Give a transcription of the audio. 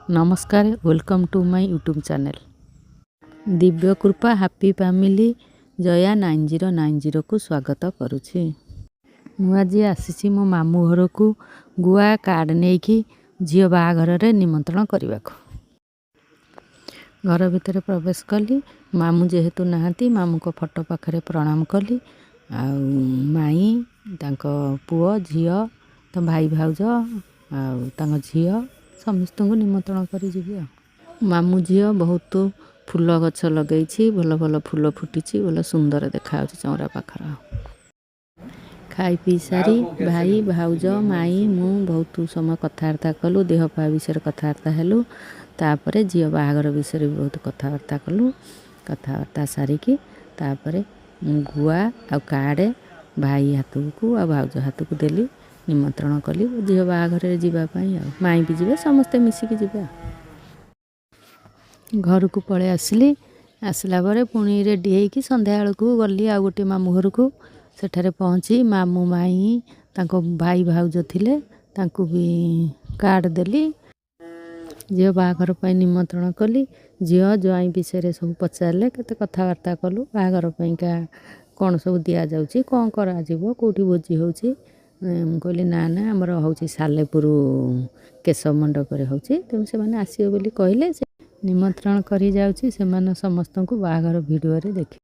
ନମସ୍କାର, welcome to my YouTube channel Divya Kripa happy family Jaya 9090କୁ ସ୍ୱାଗତ କରୁଛି। ମୁଁ ଆଜି ଆସିଛି ମୋ ମାମୁଁ ଘରକୁ ଗୁଆ କାର୍ଡ଼ ନେଇକି ଝିଅ ବାହାଘରରେ ନିମନ୍ତ୍ରଣ କରିବାକୁ। ଘର ଭିତରେ ପ୍ରବେଶ କଲି। ମାମୁଁ ଯେହେତୁ ନାହାନ୍ତି, ମାମୁଁଙ୍କ ଫଟୋ ପାଖରେ ପ୍ରଣାମ କଲି। ଆଉ ମାଇଁ, ତାଙ୍କ ପୁଅ, ଝିଅ, ତ ଭାଇ, ଭାଉଜ ଆଉ ତାଙ୍କ ଝିଅ, ସମସ୍ତଙ୍କୁ ନିମନ୍ତ୍ରଣ କରି ଯିବି। ଆଉ ମାମୁଁ ଝିଅ ବହୁତ ଫୁଲ ଗଛ ଲଗେଇଛି। ଭଲ ଭଲ ଫୁଲ ଫୁଟିଛି, ଭଲ ସୁନ୍ଦର ଦେଖାଯାଉଛି ଚଉଁରା ପାଖର। ଖାଇ ପିଇ ସାରି ଭାଇ, ଭାଉଜ, ମାଇଁ, ମୁଁ ବହୁତ ସମୟ କଥାବାର୍ତ୍ତା କଲୁ। ଦେହ ପା ବିଷୟରେ କଥାବାର୍ତ୍ତା ହେଲୁ। ତାପରେ ଝିଅ ବାହାଘର ବିଷୟରେ ବି ବହୁତ କଥାବାର୍ତ୍ତା କଲୁ। କଥାବାର୍ତ୍ତା ସାରିକି ତାପରେ ମୁଁ ଗୁଆ ଆଉ କାର୍ଡ଼ ଭାଇ ହାତକୁ ଆଉ ଭାଉଜ ହାତକୁ ଦେଲି। ନିମନ୍ତ୍ରଣ କଲି ଝିଅ ବାହାଘରରେ ଯିବା ପାଇଁ। ଆଉ ମାଇଁ ବି ଯିବେ, ସମସ୍ତେ ମିଶିକି ଯିବେ। ଆଉ ଘରକୁ ପଳେଇ ଆସିଲି। ଆସିଲା ପରେ ପୁଣି ରେଡ଼ି ହେଇକି ସନ୍ଧ୍ୟାବେଳକୁ ଗଲି ଆଉ ଗୋଟିଏ ମାମୁଁ ଘରକୁ। ସେଠାରେ ପହଞ୍ଚି ମାମୁଁ, ମାଇଁ, ତାଙ୍କ ଭାଇ, ଭାଉଜ ଥିଲେ, ତାଙ୍କୁ ବି କାର୍ଡ଼ ଦେଲି। ଝିଅ ବାହାଘର ପାଇଁ ନିମନ୍ତ୍ରଣ କଲି। ଝିଅ ଜ୍ୱାଇଁ ବିଷୟରେ ସବୁ ପଚାରିଲେ, କେତେ କଥାବାର୍ତ୍ତା କଲୁ। ବାହାଘର ପାଇଁକା କ'ଣ ସବୁ ଦିଆଯାଉଛି, କ'ଣ କରାଯିବ, କେଉଁଠି ଭୋଜି ହେଉଛି। ମୁଁ କହିଲି, ନା ନା, ଆମର ହେଉଛି ସାଲେପୁର କେଶବ ମଣ୍ଡପରେ ହେଉଛି। ତେଣୁ ସେମାନେ ଆସିବେ ବୋଲି କହିଲେ। ସେ ନିମନ୍ତ୍ରଣ କରି ଯାଉଛି ସେମାନେ ସମସ୍ତଙ୍କୁ ବାହାଘର ଭିଡ଼ିଓରେ ଦେଖି